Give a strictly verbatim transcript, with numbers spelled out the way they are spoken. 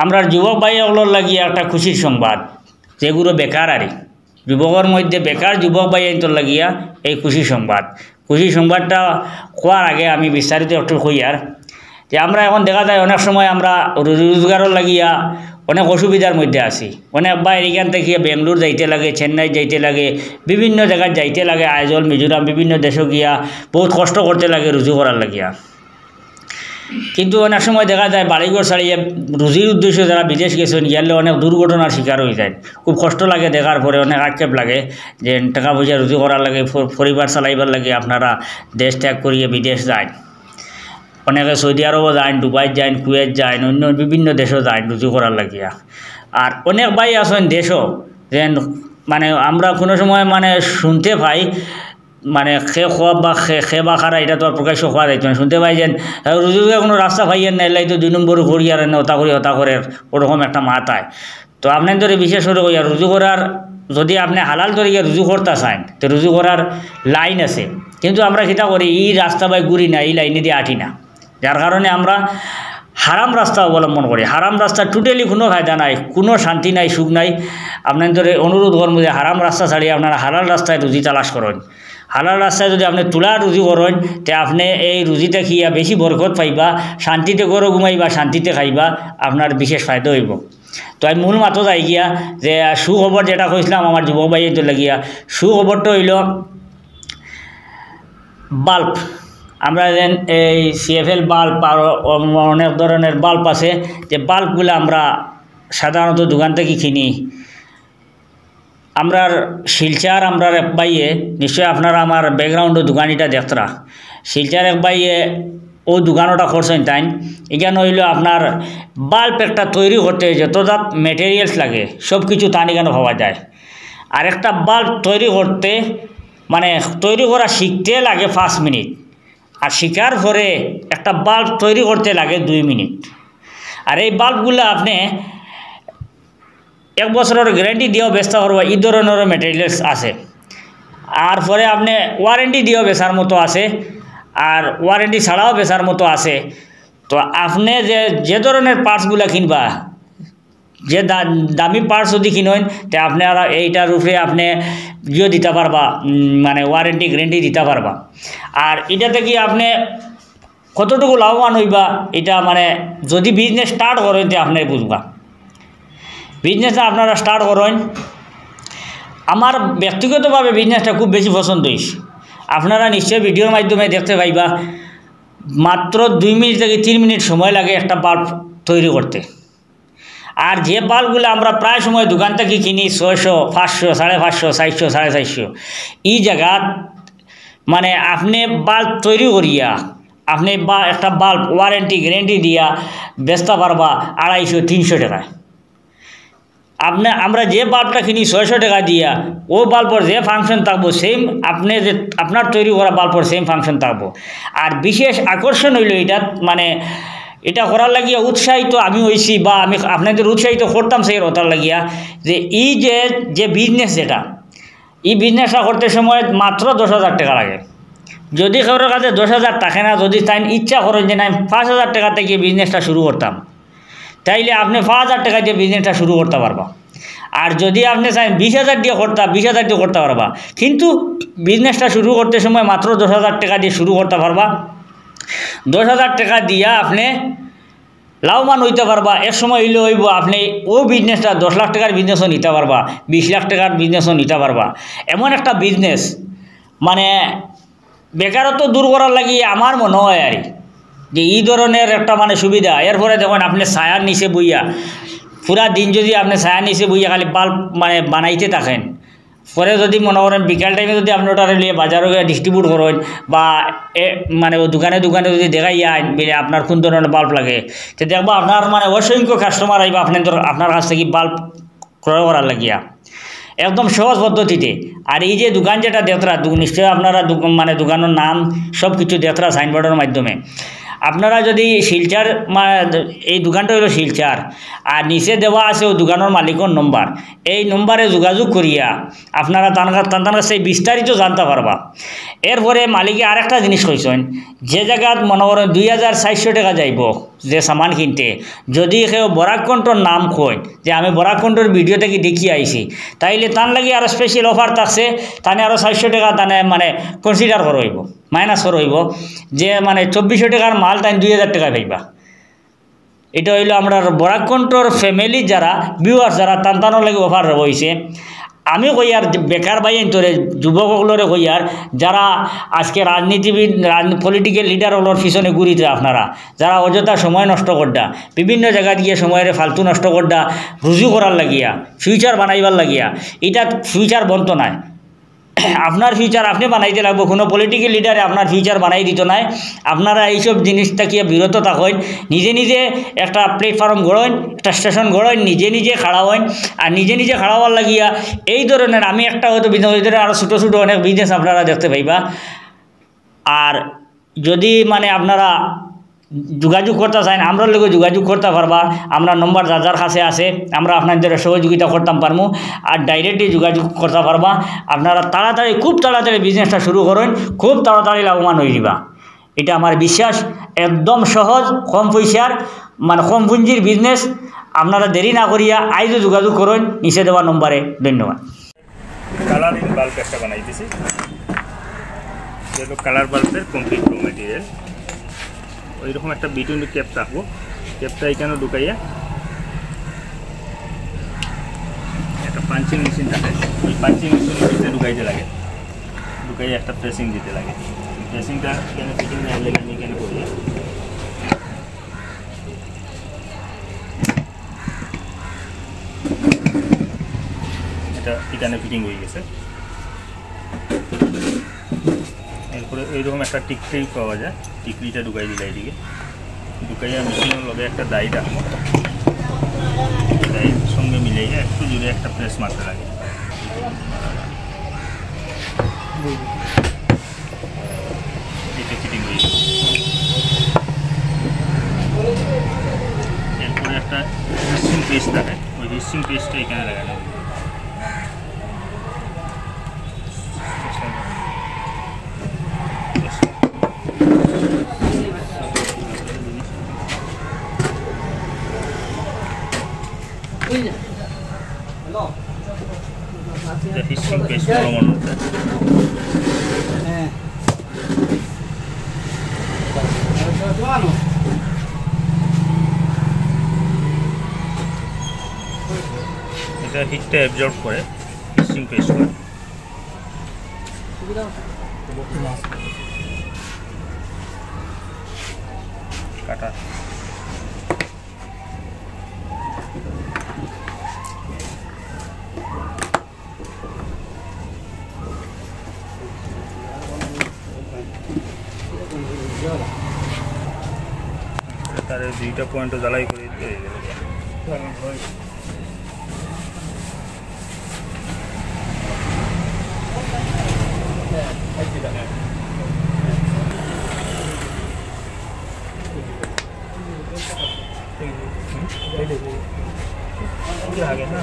আমরার যুবক ভাই অকলর লাগিয়া একটা খুশির সংবাদ, যেগুলো বেকার আরি, যুবকর মধ্যে বেকার যুবক ভাই আইন্তর লাগিয়া এই খুশির সংবাদ। খুশির সংবাদটা কওয়ার আগে আমি বিস্তারিত একটু কইয়ার যে আমরা এখন দেখা যায় অনেক সময় আমরা রুজি রোজগারর লাগিয়া অনেক অসুবিধার মধ্যে আছি। অনেক ভাই এখান থেকে বেঙ্গালোর যাইতে লাগে, চেন্নাই যাইতে লাগে, বিভিন্ন জায়গায় যাইতে লাগে, আইজল, মিজোরাম, বিভিন্ন দেশো গিয়া বহুত কষ্ট করতে লাগে রুজি করার লাগিয়া। কিন্তু অনেক সময় দেখা যায় বাড়িঘর ছাড়িয়া রুজির উদ্দেশ্যে যারা বিদেশ গেছেন, গেলে অনেক দুর্ঘটনার শিকার হয়ে যায়। খুব কষ্ট লাগে দেখার পরে, অনেক আক্ষেপ লাগে যে টাকা পয়সা রুজি করার লাগে, ফ-, পরিবার চালাইবার লাগে আপনারা দেশ ত্যাগ করিয়া বিদেশ যায়। অনেকে সৌদি আরবও যায়, দুবাই যায়, কুয়েত যায়, অন্য বিভিন্ন দেশও যায় রুজি করার লাগিয়া। আর অনেক ভাই আছেন দেশও, যেন মানে আমরা কোনো সময় মানে শুনতে পাই, মানে খে খোয়া বা খে, খে বা খারা, এটা তো আর প্রকাশ্য খোয়া যাইতো না। শুনতে পাই যেন, আহ, রুজি রোজগার কোনো রাস্তা পাইয়ের না, এলাই তো দুই নম্বর করি আর এনে হতা করি, হতা করে, ওরকম একটা মাত আয়। তো আপনার ধরে বিশেষ করে কইয়া রুজি করার, যদি আপনি হালাল তরিকে রুজি করতে চান, তো রুজি করার লাইন আছে। কিন্তু আমরা কিতা করি, এই রাস্তা বাই ঘুরি না, এই লাইনে দিয়ে আটি না, যার কারণে আমরা হারাম রাস্তা অবলম্বন করি। হারাম রাস্তা totally কোনো ফায়দা নাই, কোনো শান্তি নাই, সুখ নাই। আপনার ধরে অনুরোধ করবো যে হারাম রাস্তা ছাড়িয়ে আপনারা হালাল রাস্তায় রুজি তালাশ করেন। হালাল রাস্তায় যদি আপনি তুলা রুজি করেন, তে আপনি এই রুজিটা খেয়া বেশি বরকত পাইবা, শান্তিতে ঘরো ঘুমাইবা, শান্তিতে খাইবা, আপনার বিশেষ ফায়দা হইব। তো আমি মূল মাতো যাই গিয়া যে, আহ, সুখবর যেটা কইছিলাম আমার যুবক ভাই তো লাগিয়া, সুখবরটা হইল বাল্ব। আমরা যেন এই সিএফএল বাল্ব আর অ-, অনেক ধরনের বাল্ব আছে, যে বাল্বগুলো আমরা সাধারণত দোকান থেকে কিনি। আমরার শিলচর, আমরার এক ভাইয়ে, নিশ্চয় আপনারা আমার ব্যাকগ্রাউন্ডও দোকানিটা দেখতরা, শিলচর এক ভাইয়ে ও দোকান ওটা করছেন তাইন। এখানে হইল আপনার বাল্ব একটা তৈরি করতে যত জাত মেটেরিয়ালস লাগে, সব কিছু তান এখানে পাওয়া যায়। আর একটা বাল্ব তৈরি করতে, মানে, তৈরি করা শিখতে লাগে পাঁচ মিনিট, আর শিখার পরে একটা বাল্ব তৈরি করতে লাগে দুই মিনিট। আর এই বাল্বগুলো আপনি এক বছরের গ্যারান্টি দিয়েও বেচতে পারবা, এই ধরনের মেটেরিয়ালস আছে। আর পরে আপনি ওয়ারেন্টি দিয়েও বেচার মতো আছে, আর ওয়ারেন্টি ছাড়াও বেচার মতো আছে। তো আপনি যে, যে ধরনের পার্টসগুলা কিনবা, যে দা-, দামি পার্টস যদি কিনেন, তে আপনি আর এইটার উপরে আপনি ইয়ে দিতে পারবা, উম, মানে ওয়ারেন্টি গ্যারান্টি দিতে পারবা। আর এটা থেকে আপনি কতটুকু লাভবান হইবা, এটা মানে যদি বিজনেস স্টার্ট করেন, তে আপনি বুঝবা। বিজনেসটা আপনারা স্টার্ট করেন। আমার ব্যক্তিগতভাবে বিজনেসটা খুব বেশি পছন্দ হয়েছে। আপনারা নিশ্চয়ই ভিডিওর মাধ্যমে দেখতে পাইবা, মাত্র দুই মিনিট থেকে তিন মিনিট সময় লাগে একটা বাল্ব তৈরি করতে। আর যে বাল্বগুলো আমরা প্রায় সময় দোকান থেকে কিনি ছয়শো, পাঁচশো, সাড়ে পাঁচশো, চারশো, সাড়ে চারশো, এই জায়গাত মানে আপনি বাল্ব তৈরি করিয়া আপনি বা একটা বাল্ব ওয়ারেন্টি গ্যারান্টি দিয়া বেচতে পারবা আড়াইশো, তিনশো টাকায়। আপনি, আমরা যে বাল্বটা কিনি ছয়শো টাকা দিয়া, ও বাল্বর যে ফাংশন থাকবো সেম, আপনি যে, আপনার তৈরি করা বাল্বর সেম ফাংশন থাকবো। আর বিশেষ আকর্ষণ হইল এটা, মানে এটা করার লাগিয়া উৎসাহিত আমি হইছি বা আমি আপনাদের উৎসাহিত করতাম সেই ওটার লাগিয়া, যে এই যে, যে বিজনেস যেটা, এই বিজনেসটা করতে সময় মাত্র দশ হাজার টাকা লাগে। যদি কারোর কাছে দশ হাজার থাকে না, যদি তাই ইচ্ছা করেন যে না, আমি পাঁচ হাজার টাকা থেকে বিজনেসটা শুরু করতাম, তাইলে আপনি পাঁচ হাজার টাকা দিয়ে বিজনেসটা শুরু করতে পারবা। আর যদি আপনি চান বিশ হাজার দিয়ে করতা, বিশ হাজার দিয়ে করতে পারবা, কিন্তু বিজনেসটা শুরু করতে সময় মাত্র দশ হাজার টাকা দিয়ে শুরু করতে পারবা। দশ হাজার টাকা দিয়া আপনি লাভবান হইতে পারবা। এক সময় হইলে হইব, আপনি ও বিজনেসটা দশ লাখ টাকার বিজনেসও নিতে পারবা, বিশ লাখ টাকার বিজনেসও নিতে পারবা। এমন একটা বিজনেস, মানে বেকারত্ব দূর করার লাগি আমার মনে হয় আর কি, যে এই ধরনের একটা মানে সুবিধা। এরপরে দেখুন, আপনি ছায়ার নিচে বইয়া, পুরা দিন যদি আপনি ছায়ার নিচে বইয়া খালি বাল্ব মানে বানাইতে থাকেন, পরে যদি মনে করেন বিকাল টাইমে যদি আপনি ওটা লিয়ে বাজারো গিয়া ডিস্ট্রিবিউট করেন বা এ, মানে ও দোকানে দোকানে যদি দেখাই আইন, বলে আপনার কোন ধরনের বাল্ব লাগে, তো দেখবো আপনার মানে অসংখ্য কাস্টমার আইবা আপনার, আপনার কাছ থেকে বাল্ব ক্রয় করার লাগিয়া, একদম সহজ পদ্ধতিতে। আর এই যে দোকান যেটা দেখরা, দু-, নিশ্চয় আপনারা দোক-, মানে দোকানের নাম সব কিছু দেখরা সাইনবোর্ডের মাধ্যমে। আপনারা যদি শিলচর, মা-, এই দোকানটা হইলো শিলচর, আর নিচে দেওয়া আছে ও দোকানের মালিকের নম্বর, এই নম্বরে যোগাযোগ করিয়া আপনারা তান কা-, তান তান কাছে বিস্তারিত জানতে পারবা। এরপরে মালিকে আরেকটা জিনিস কইছেন, যে জায়গাত মনে করেন দুই হাজার চারশো টাকা যাইব, যে সামান কিনতে, যদি কেউ বরাক কণ্ঠর নাম কয় যে আমি বরাক কণ্ঠর ভিডিও থাকি দেখি আইছি, তাইলে তান লাগি আরো স্পেশাল অফার থাকছে, তানে আরো চারশো টেকা তানে মানে কনসিডার করা অইবো, মাইনাস করা অইবো, যে মানে চব্বিশশো টেকার মাল তাইন দুই হাজার টেকা পাইবা। ইটা অইলো আমরার বরাক কণ্ঠর ফ্যামিলি যারা ভিউয়ার্স যারা তান তানর লাগি অফার অইছে। আমি কইয়ার যে বেকার ভাইয়াইন্তরে, যুবক অকলরে কইয়ার, যারা আজকে রাজনীতিবিদ, রাজ-, পলিটিক্যাল লিডার অকলর পিছনে ঘুরিতে আপনারা, যারা অযথা সময় নষ্ট করডা, বিভিন্ন জাগাত গিয়া সময়রে ফালতু নষ্ট করডা, রুজু করার লাগিয়া, ফিউচার বানাইবার লাগিয়া, ইটা ফিউচার বনতো নায়। আপনার ফিউচার আপনে বানাইতে লাগবো, কোনো পলিটিক্যাল লিডারে আপনার ফিউচার বানাই দিতো নায়। আপনারা এইসব জিনিস থাকিয়া বিরত থাকইন, নিজে নিজে একটা প্ল্যাটফর্ম গড়ইন, একটা স্টেশন গড়ইন, নিজে নিজে খাড়া অইন, আর নিজে নিজে খাড়া অওয়ার লাগিয়া এই ধরনের আমি একটা হয়তো বিজনেস, এই ধরনের আরো ছোটো ছোটো অনেক বিজনেস আপনারা দেখতে পাইবা। আর যদি মানে আপনারা যোগাযোগ করতা চাইন, আমরার লগে যোগাযোগ করতা পারবা। আমরার নম্বর যার যার কাছে আছে, আমরা আপনাইন্তরে সহযোগিতা করতাম পারমু। আর ডাইরেক্টলি যোগাযোগ করতা পারবা। আপনারা তাড়াতাড়ি, খুব তাড়াতাড়ি বিজনেসটা শুরু করইন, খুব তাড়াতাড়ি লাভবান অইযিবা। ইটা আমার বিশ্বাস। একদম সহজ, কম পয়সার, মানে কম পুঞ্জির বিজনেস। আপনারা দেরি না করিয়া আইজও যোগাযোগ করইন নিচে দেওয়া নম্বরে। ধন্যবাদ। কালারিং বাল্ব একটা বানাই দিছি, যেটা কালার বাল্বের কমপ্লিট র মেটেরিয়াল। ওইরকম একটা বিটুইন ক্যাপ থাকবো, ক্যাপটা এখানে ঢুকাইয়া একটা পাঞ্চিং মেশিন থাকে, ওই পাঞ্চিং মেশিনের ভিতরে ঢুকাইতে লাগে, ঢুকাইয়া একটা প্রেসিং দিতে লাগে। প্রেসিংটা এখানে ফিটিং না হলে আমি এখানে করি। এটা এখানে ফিটিং হয়ে গেছে। এরপরে এইরকম একটা টিকলি পাওয়া যায়, টিকলিটা ঢুকাই দিলে এদিকে, ঢুকাইয়া মেশিনের লগে একটা দাই রাখবো, দাইর সঙ্গে মিলাইয়া একটু জোরে একটা প্রেস মারতে লাগে। এটা ফিটিং হয়ে গেছে। এরপরে একটা হিট সিং পেস্ট থাকে, ওই হিট সিং পেস্টটা এখানে লাগানো। এটা হিট সিং পেস্ট বড় মনে হচ্ছে। হ্যাঁ। এটা হিটটা অ্যাবজর্ব করে, হিট সিং পেস্ট করে। কাটা। তার এই দুইটা পয়েন্টও জ্বালাই করে দিতে হয়ে গেল। আগে না।